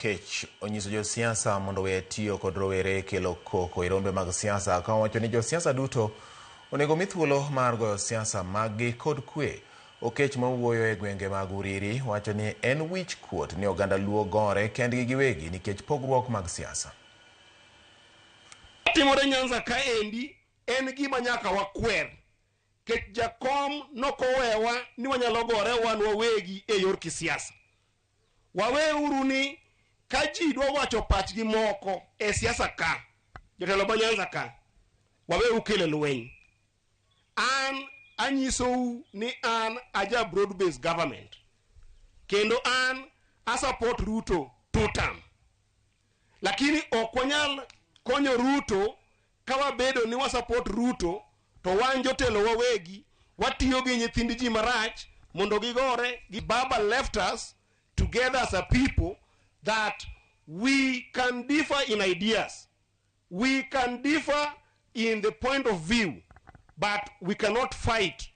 Kech onyiso josiasa mondo owe tiyo kod rowere e kelo koko e rombe mag siasa ka owacho ni josiasa duto onego mi thuolo mar goyo siasa maggi kod kwe. Okech mawuoyo e gwenge mag Uriri wacho ni en wich kuot ni oganda Luo gore kendgi giwegi nikech pogruok mag siasa. Timore Nyanza kaendi en gima nyaka wakwer kech jakom nokowewa ni wanyalo gore wan wawegi e yor kisiasa. Waweuru ni ka ji dwa wacho pachgi moko e siasa ka, jotelo ma Nyanza ka, waweuru kelo lweny. An anyisou ni an aja broad based government kendo an a support Ruto two term. Lakini ok wanyal konyo Ruto ka wabedo ni wa support Ruto to wan jotelo wawegi watiyo gi nyithind ji marach mondo gigore gi. Baba left us together as a people that we can differ in ideas, we can differ in the point of view, but we cannot fight.